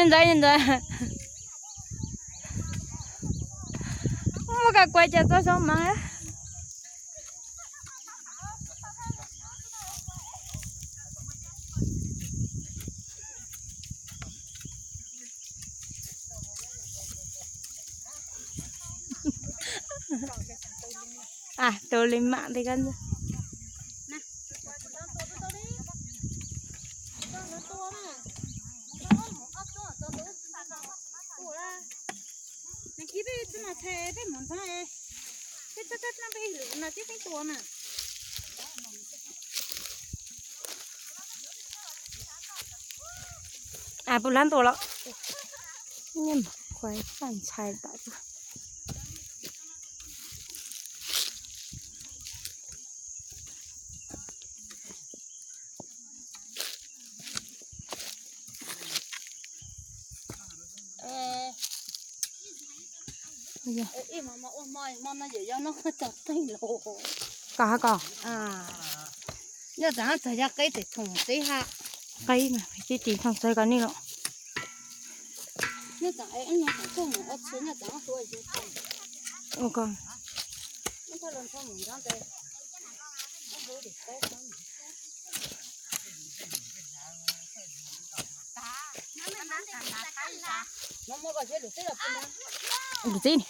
Ntxawm, ntxawm. Muab ka kuav cas txog sau mas. A, tus li mam li koj. A, puas hlab ntua los? Nyiam kuav faj ntshai tas. Koj hab koj. Nyob tsam txog yog qeb tes thoom teb hab. Qeb teb tes thoom txog koj nej los. Lub txib,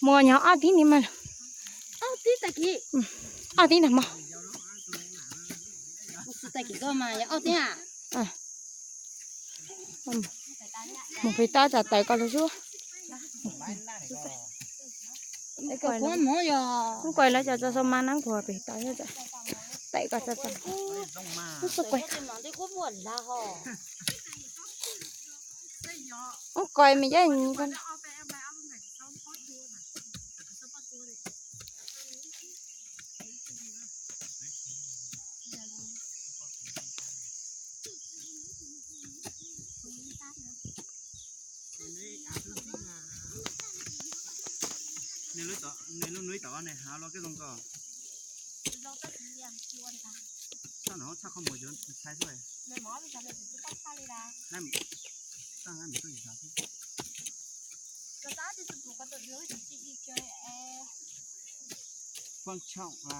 muaj nyog ob tib ni mas. Ob tib ntag mog. Mus pem toj tsam tawm koj lug xwb. Kuv kuav lawv cov txog xo mas nab kuv pem toj tawm koj txog txog. Ub, koj me yab. Nws lub nub tom ne, hab los koj zoo koj. Txaj no txhaj qhov muag cov ntshai xwb. Paj tshoom a.